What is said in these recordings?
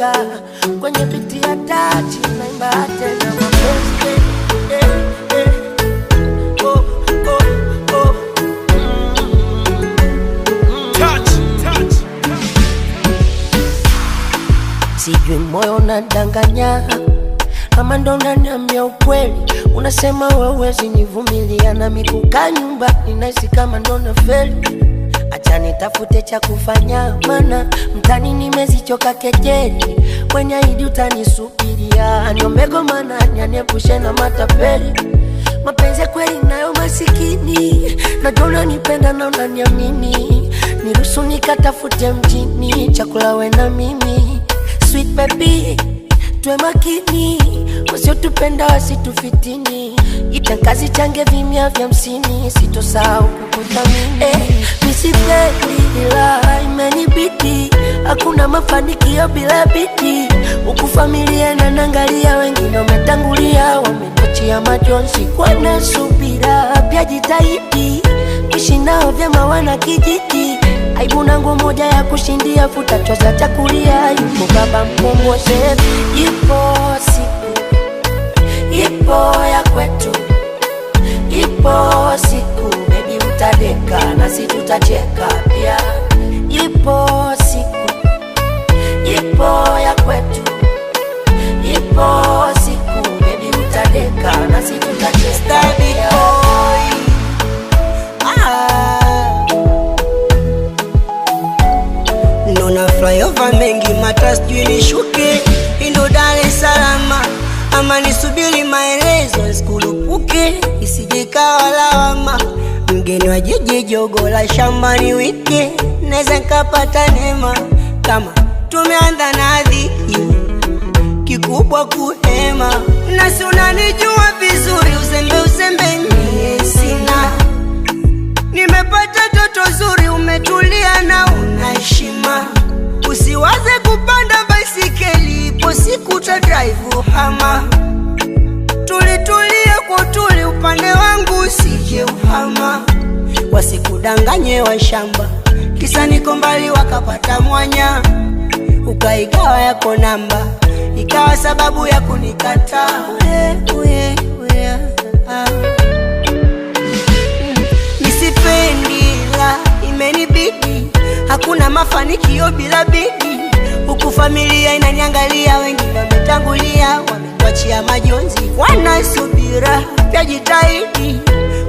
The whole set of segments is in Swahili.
Nimechoka kwenye biti ya tachi, naimba tena mapenzi eh, eh, eh. Oh, oh, oh. Touch, touch. Sijui moyo unadanganya ama ndo unaniambia ukweli, unasema wewe huwezi nivumilia na mikukaa nyumbani nahisi kama ndo nafeli. Acha nitafute cha kufanya, mana mtani nimezichoka kejeli. Mwenye ahidi utanisubiria, niombe nani aniepushe na matapeli. Mapenzi ya kweli nayo masikini, najua unanipenda na unaniamini. Niruhusu nikatafute mjini chakula we na mimi, sweet baby tuwe makini, wasiotupenda wasitufitini, itangazi change vimya vya msini, sitosahau kukuthamini. Misipendi ila imenibidi, hakuna mafanikio bila bidii, huku familia inaniangalia, wengine wametangulia, wameniachia majonzi, kwa na subira pia jitahidi kuishi nao vyema wana kijiji aibu nangu moja ya kushindia futa choza chakulia yupo baba mkongwe ipo siku ipo ya kwetu ipo siku bebi utadeka nasi tutacheka pia ipo siku ipo ya kwetu ipo siku bebi utadeka nasi tutacheka Stabby pia. boy. Ah. Nona flyover mengi mata sijui nishuke indo Dar es Salaam ama nisubiri maelezo nisikurupuke isije ikawa lawama. Mgeni wa jiji jogo la shambani wiki naweza nikapata neema kama tumeanza na dhiki kikubwa kuhema, na si unanijua vizuri, uzembe uzembe mie sina. Nimepata toto zuri, umetulia na una heshima. Usiwaze kupanda baisikeli, ipo siku ta drive uhama. Tulitulie kwa utuli, upande wangu usije uhama, wasikudanganye washamba, kisa niko mbali wakapata mwanya ukaigawa yako namba ikawa sababu ya kunikataa. Uye, uye, uye, ah. Nisipendi la imenibidi, hakuna mafanikio bila bidii, huku familia inaniangalia, wengine wametangulia, wametuachia majonzi, wanasubira vyajitahidi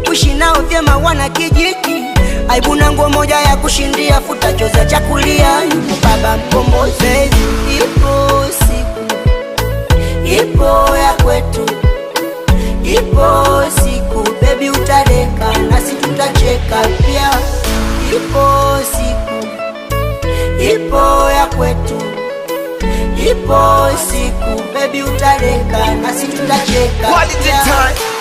kuishi nao vyema, wana kijiji aibu na nguo moja ya kushindia, futa choza chakulia, yupo baba mkombozi. Ipo siku ipo ya kwetu, ipo siku bebi utadeka nasi tutacheka pia. Ipo siku ipo ya kwetu, ipo siku bebi utadeka nasi tutacheka Quality pia. time.